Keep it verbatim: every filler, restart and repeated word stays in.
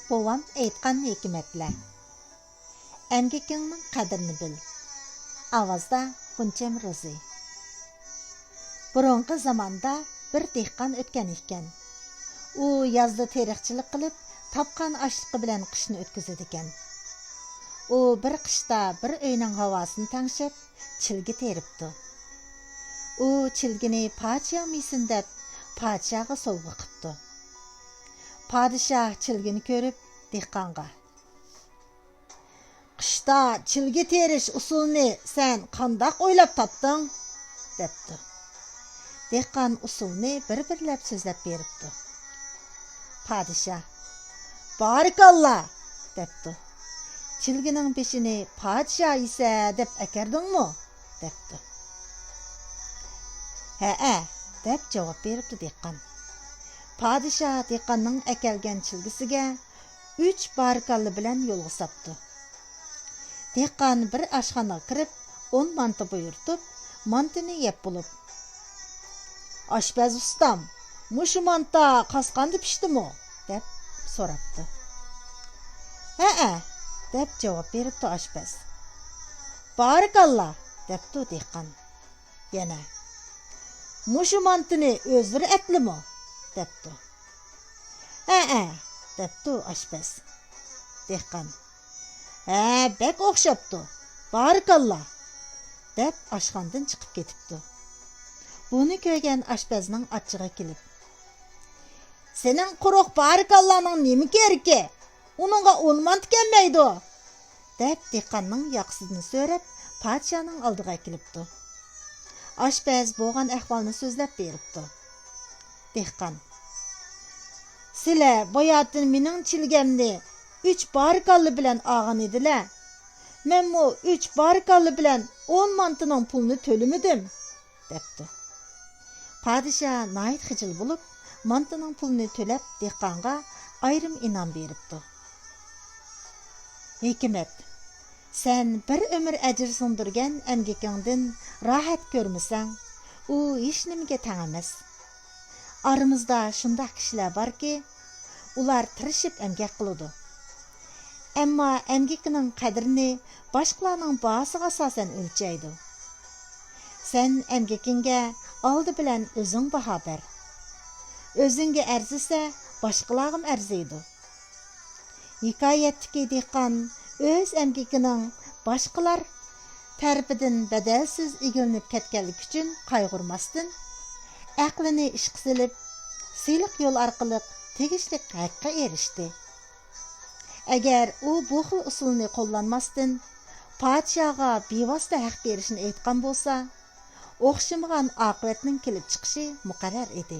بوۋام ئېيتقان ھېكمەتلەر. ئەمگىكىڭنىڭ قەدرىنى بىل. ئاۋازدا غۇنچەم روزى. بۇرۇنقى زاماندا بىر دېھقان ئۆتكەن ئىكەن. ئۇ يازدا تېرىقچىلىق قىلىپ، تاپقان ئاشلىقى بىلەن قىشنى ئۆتكۈزىدىكەن. ئۇ بىر قىشتا بىر ئۆينىڭ ھاۋاسىنى تەڭشەپ، چىلگە تېرىپتۇ. ئۇ چىلگىنى پادىشاھقا يېسۇن دەپ، پادىشاھقا سوۋغا قىپتۇ. پادىشاھ چىلگىنى كۆرۈپ، دېھقانغا: «قىشتا چىلگە تېرىش ئۇسۇلىنى سەن قانداق ئويلاپ تاپتىڭ؟» دەپتۇ. دېھقان ئۇسۇلنى بىر-بىرلەپ سۆزلەپ بېرىپتۇ. پادىشاھ: «بارىكاللا!» دەپتۇ. «چىلگىنىڭ بېشىنى پادىشاھ يېسە دەپ ئەكەردىڭمۇ؟» دەپتۇ. «ھەئە» دەپ جاۋاب بېرىپتۇ دېھقان. پادىشاھ دېھقاننىڭ ئەكەلگەن چىلگىسىگە ئۈچ بارىكاللا بىلەن يولغا ساپتۇ. دېھقان بىر ئاشخانىغا كىرىپ، ئون مانتا بۇيرۇتۇپ، مانتىنى يەپ بولۇپ: «ئاشپەز ئۇستام، مۇشۇ مانتا قاسقاندا پىشتىمۇ؟» دەپ سوراپتۇ. «ھەئە» دەپ جاۋاب بېرىپتۇ ئاشپەز. «بارىكاللا!» دەپتۇ دېھقان. يەنە: «مۇشۇ مانتىنى ئۆزلىرى ئەتلىمۇ؟» دەپتۇ. «ھەئە» دەپتۇ ئاشپەز. دېھقان: «ھە، بەك ئوخشاپتۇ، بارىكاللا!» دەپ ئاشخانىدىن چىقىپ كېتىپتۇ. بۇنى كۆرگەن ئاشپەزنىڭ ئاچچىقى كېلىپ: «سېنىڭ قۇرۇق بارىكاللاڭنىڭ نېمە كېرىكى؟ ئۇنىڭغا ئون مانتا كەلمەيدۇ!» دەپ، دېھقاننىڭ ياقىسىدىن سۆرەپ، پادىشاھنىڭ ئالدىغا ئەكېلىپتۇ. ئاشپەز بولغان ئەھۋالنى سۆزلەپ بېرىپتۇ. دېھقان: «سىلەر باياتىن مېنىڭ چىلگەمنى ئۈچ بارىكاللا بىلەن ئالغان ئىدىلە. مەنمۇ ئۈچ بارىكاللا بىلەن ئون مانتىنىڭ پۇلىنى تۆلىمىدىم» دەپتۇ. پادىشاھ ناھايىتى خىجىل بولۇپ، مانتىنىڭ پۇلىنى تۆلەپ، دېھقانغا ئايرىم ئىنئام بېرىپتۇ. ھېكمەت: سەن بىر ئۆمۈر ئەجىر سىڭدۈرگەن ئەمگىكىڭدىن راھەت كۆرمىسەڭ، ئۇ ھېچنېمىگە تەڭ ئەمەس. ئارىمىزدا شۇنداق كىشىلەر باركى، ئۇلار تىرىشىپ ئەمگەك قىلىدۇ. ئەمما ئەمگىكىنىڭ قەدرىنى باشقىلارنىڭ باھاسىغا ئاساسەن ئۆلچەيدۇ. سەن ئەمگىكىڭگە ئالدى بىلەن ئۆزۈڭ باھا بەر. ئۆزۈڭگە ئەرزىسە، باشقىلارغىمۇ ئەرزىيدۇ. ھېكايەتتىكى دېھقان ئۆز ئەمگىكىنىڭ باشقىلار تەرىپىدىن بەدەلسىز ئىگىلىنىپ كەتكەنلىكى ئۈچۈن قايغۇرماستىن، ئەقلىنى ئىشقا سېلىپ، سىلىق يول ئارقىلىق تېگىشلىك ھەققە ئېرىشتى. ئەگەر ئۇ بۇ خىل ئۇسۇلنى قوللانماستىن، پادىشاھقا بىۋاسىتە ھەق بېرىشنى ئېيتقان بولسا، ئوخشىمىغان ئاقىۋەتنىڭ كېلىپ چىقىشى مۇقەررەر ئىدى.